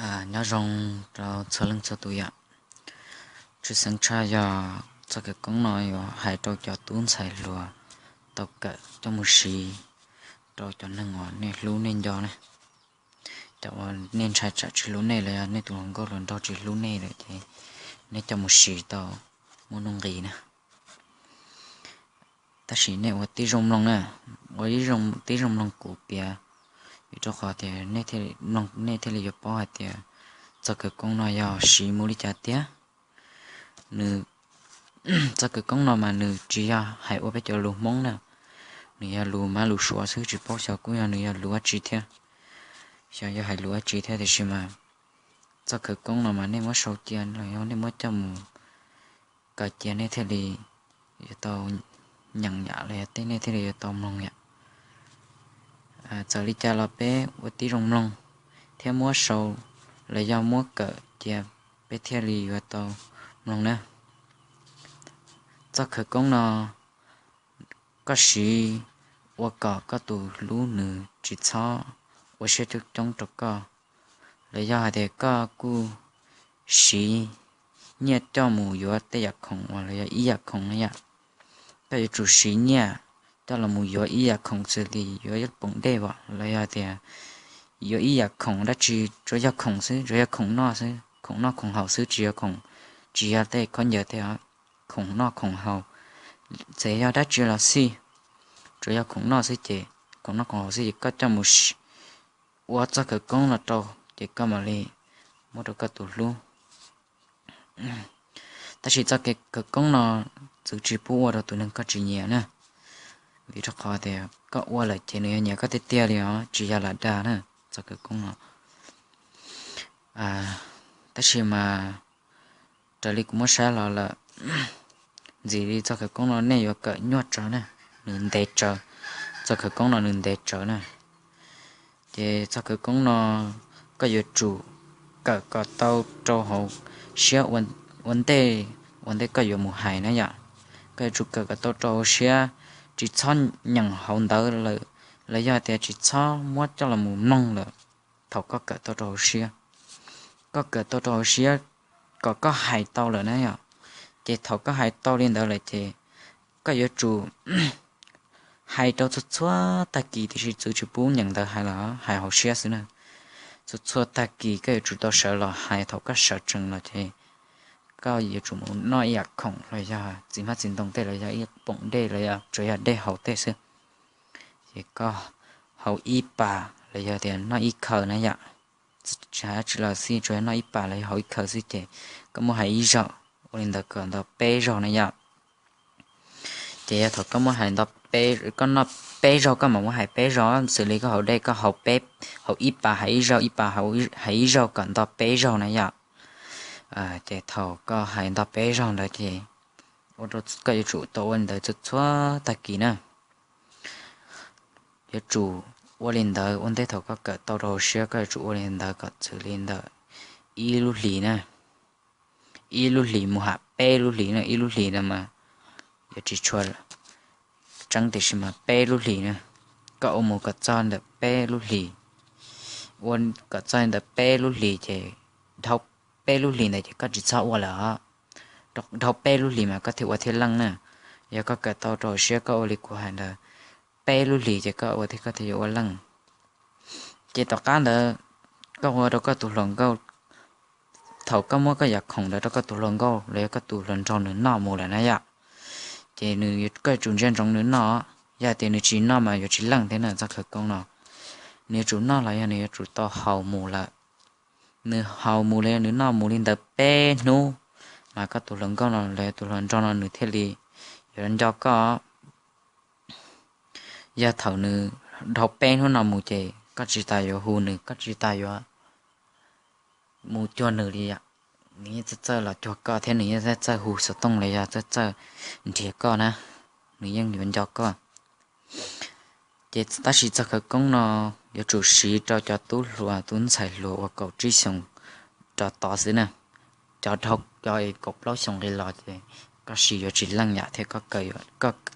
Nyob zoo rau txhua leej txhua tus yom. Tshwj xeeb tshaj yog txoj khawv koob no yuav hais rau cov tub ntxhais hluas tau kawm coj mus siv rau cov neeg uas nej hlub nej nco na. Cov uas nej ntshai tsam tsis hlub nej los yog nej tus hluas nkauj hluas nraug tsis hlub nej lawm ces nej coj mus siv tau muaj nuj nqis na. Tab sis nej ua tib zoo mloog na, ua tib zoo mloog kuv piav, vim rau qhov tias nej thiaj li yuav paub hais tias txoj khawv koob no yog siv mus li cas tiag. Nws, txoj khawv koob no mas nws tsis yog hais ua peb cov lus Hmoob na, nws yog lus Mab lus Suav xwb, tsis paub xyov kuj yog nws yog lus dab tsi thiab, xyov yog hais lus dab tsi thiab, tiam sis mas txoj khawv koob no mas nej muab sau cia los yog nej muab coj mus kawm cia nej thiaj li yuav tau nyeem yam los yog tej nej thiaj li yuav tau mloog yam. Txawm li cas los peb ua tib zoo mloog thiab muab sau los yog muab kawm cia peb thiaj li yuav tau mloog na. Txoj khawv koob no koj siv ua kom koj tus hlub nws tsis txhob ua siab coob coob rau koj, los yog hais tias koj kuj siv nyiaj coj mus yuav tej yam khoom uas los yog ib yam khoom na yom. Koj yuav tsum siv nyiaj coj los mus yuav ib yam khoom xws li yuav ib poom dej los yog tias yuav ib yam khoom dab tsi, tsuas yog khoom xwb, tsuas yog khoom noj xwb, khoom noj khoom haus xwb, tsis yog khoom, tsis yog tej khaub ncaws tej, khoom noj khoom haus, txawm yog dab tsi los xij, tsuas yog khoom noj xwb ces, khoom noj khoom haus xwb ces koj coj mus ua txoj khawv koob no rau ces koj mam li muab rau koj tus hlub. Tab sis txoj khawv koob no txwv tsis pub ua rau tus neeg koj tsis nyiam na, vim rau qhov tias koj ua lawm ces nws yuav nyiam koj tiag tiag li os, tsis yog lam dag na txoj khawv koob no. Tab sis mas raws li kuv muab saib los lawm, ntxim li txoj khawv koob no nej yuav kawm nyuaj tsawv na, nws ntev tsawv, txoj khawv koob no nws ntev tsawv na. Ces txoj khawv koob no koj yuav tsum kawm kom tau rau hauv siab ua ntej, ua ntej koj yuav mus hais na yom. Koj yuav tsum kawm kom tau rau hauv siab, tsis txhob nyeem hauv ntawv lawm, los yog tias tsis txhob muab coj los mus mloog lawm. Thaum koj kawm tau rau hauv siab, koj kawm tau rau hauv siab kom koj hais tau lawm na yom, ces thaum koj hais tau li ntawd lawm ces koj yuav tsum hais rau txhua txhua tag kis, tiam sis txwv tsis pub nyeem ntawv hais los hais hauv siab xwb na. Txhua txhua tag kis koj yuav tsum tau sawv los hais, thaum koj sawv tsees los ces koj yuav tsum mus noj ib yam khoom los yog txiv hmab txiv ntoo tej los yog ib poom dej los yog tsuas yog dej haus tej xwb. Ces koj haus ib pas los yog tias noj ib khaws na yom, tsis hais dab tsi los xij, tsuas yog noj ib pas los yog haus ib khaws xwb ces koj muab hais ib zaug, ua li ntawd kom nto peb zaug na yom. Ces yog thaum koj muab hais nto, koj noj peb zaug koj mam muab hais peb zaug, xws li koj haus dej koj haus peb, haus ib pas hais ib zaug, ib pas hais ib zaug kom nto peb zaug na yom. Ces thaum koj hais nto peb zaug ntawd ces ua rau koj yuav tsum tau ua li ntawd txhua txhua tag kis na. Yuav tsum ua li ntawd ua ntej thaum koj kawm tau rau hauv siab, koj yuav tsum ua li ntawd kom xws li ntawm ib lub hlis na, ib lub hlis mus ham peb lub hlis na, ib lub hlis no mas yuav tsis tshua tseeb tiam sis mas peb lub hlis na, koj ua mus kom txog ntawm peb lub hlis, ua kom txog ntawm peb lub hlis ces dhau peb lub hlis ntawd ces koj tsis txhob ua lawm os. Dhau peb lub hlis mas koj thiaj ua thiaj leej na. Yog koj kawm tau rau hauv siab koj ua li kuv hais ntawd, peb lub hlis ces koj ua thiaj, koj thiaj yuav ua leej. Ces tom qab ntawd koj ua rau koj tus hluas nkauj, thaum koj muab koj yam khoom ntawd rau koj tus hluas nkauj los yog koj tus hluas nraug nws noj mus lawm na yom, ces nws, koj yuav tsum ntsia ntsoov nws noj. Yog tias nws tsis noj mas yuav tsis leej thiab na txoj khawv koob no. Nws yuav tsum noj los yog nws yuav tsum tau haus mus lawm. Nws haus mus los yog nws noj mus li ntawd peb hnub mas koj tus hluas nkauj no los yog tus hluas nraug no nws thiaj li yuav nco koj. Yog thaum nws dhau peb hnub no mus ces koj tsis tas yuav hu nws, koj tsis tas yuav mus cuag nws li yom. Nws yeej txawj txawj los cuag koj thiab nws yeej txawj txawj hu xov tooj los yog txawj txawj nrhiav koj na, nws yeej yuav nco koj. Ces tab sis txoj khawv koob no yuav tsum siv rau cov tub hluas tub ntxhais hluas uas kaum tsib xyoos rov tod xwb na. Cov dhau, cov kaum plaub xyoos nqis los ces koj siv yuav tsis leej yam thiab, koj,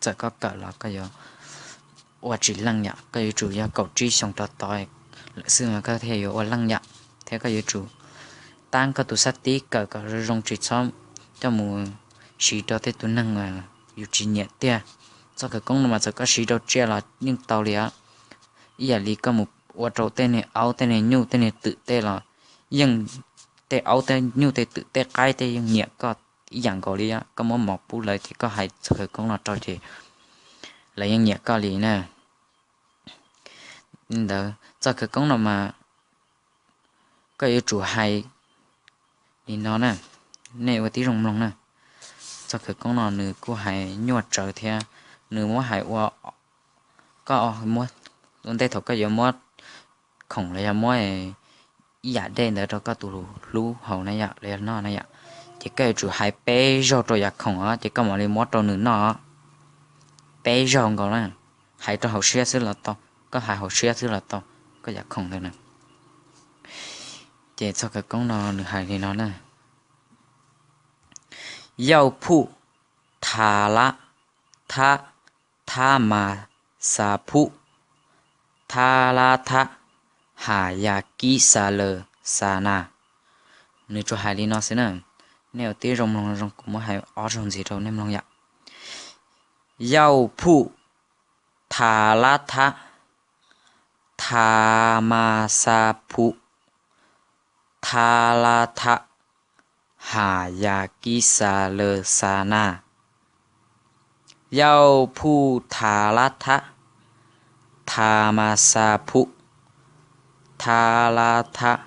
txawm koj kawm los koj yuav ua tsis leej yam. Koj yuav tsum yog kaum tsib xyoos rov tod lawm xwb mas koj thiaj yuav ua leej yam. thiab koj yuav tsum tab koj tus xab tib kawm kom zoo zoo tsis txhob coj mus siv rau tej tus neeg uas yus tsis nyiam tiag. Txoj khawv koob no mas txawm koj siv rau tsiaj los yeej tau li os. Ib yam li koj mus ua rau tej niag aub tej niag nyuj tej niag twm tej los yeej tej aub tej nyuj tej twm tej qaib tej yeej nyiam koj ib yam nkaus li os. Koj muab mov pub lawv ces koj hais txoj khawv koob no rau ces lawv yeej nyiam koj li na. Li ntawd txoj khawv koob no mas koj yuav tsum hais li no na, nej ua tib zoo mloog na. Txoj khawv koob no nws kuj hais nyuaj tsawv thiab, nws muab hais ua, koj ua ntej thaum koj yuav muab khoom los yog muab ib yam dej ntawd rau koj tus hlub haus na yom, los yog noj na yom, ces koj yuav tsum hais peb zaug rau yam khoom os, ces koj mam li muab rau nws noj. Peb zaug nkaus na, hais rau hauv siab xwb los tau, koj hais hauv siab xwb los tau, koj yam khoom ntawd na. Ces txoj khawv koob no nws hais li no na: Yauj phuj tha la thab, thab mas xa phuj, thab la thab, has yas kib xa laws xa nas. Nws tsuas hais li no xwb na. Nej ua tib zoo mloog zoo, kuv muab hais ob zaug ntxiv rau nej mloog yom. Yauj phuj tha la thab, tha mas xa phuj, tha la thab, has yas kib xa laws xa nas. Yauj phuj tha la thab, tha mas xa phuj, tha la thab,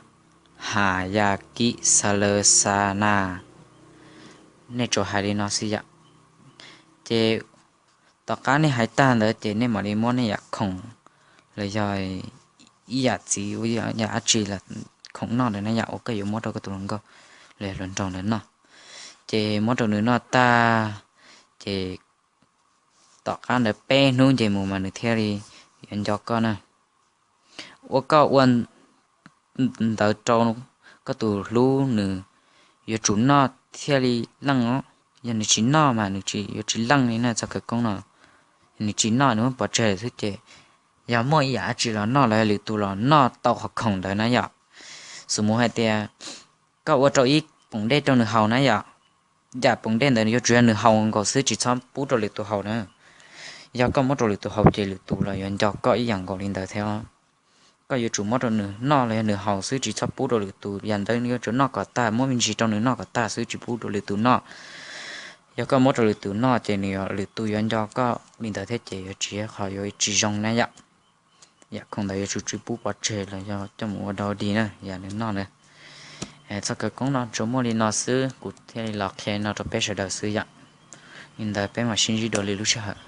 has yas kib xa laws xa nas. Nej tsuas hais li no xwb yom. Ces tom qab nej hais tag ntawd ces nej mam li muab nej yam khoom los yog ib yam txiv ua yam dab tsi los khoom noj ntawd na yom, uas koj yuav muab rau koj tus hluas nkauj los yog hluas nraug ntawd noj. Ces muab rau nws noj tag, ces tom qab ntawd peb hnub nce mus mas nws thiaj li yuav nco koj na. Ua koj ua ntawd rau koj tus hlub nws yuav tsum noj thiaj li leej os. Yog nws tsis noj mas nws tsis yuav tsis leej li na txoj khawv koob no. Nws tsis noj nws muab pov tseg lawm xwb ces yog muaj ib yam dab tsi los noj los yog lwm tus los noj tau qhov khoom ntawd na yom. Xws mus hais tias koj ua rau ib poom dej rau nws haus na yom, yam poom dej ntawd yuav tsum yog nws haus nkaus xwb tsis txhob pub rau lwm tus haus na. Yog koj muab rau lwm tus haus ces lwm tus los yuav nco koj ib yam nkaus li ntawd thiab. Koj yuav tsum muab rau nws noj los yog nws haus xwb tsis txhob pub rau lwm tus. Yam ntawd yuav tsum noj kom tag, muab me ntsis rau nws noj kom tag xwb tsis pub rau lwm tus noj. Yog koj muab rau lwm tus noj ces nws, lwm tus yuav nco koj li ntawd thiab ces yuav tsis, qhov yuav tsis zoo na yom. Yam khoom ntawd yuav tsum tsis pub pov tseg los yog coj mus ua dog dig na, yam nws noj na. Txoj khawv koob no tsuas muaj li no xwb, kuv thiaj li los qhia no rau peb sawv daws xwb yom. Li ntawd peb mam sib ntsib dua li lub sij hawm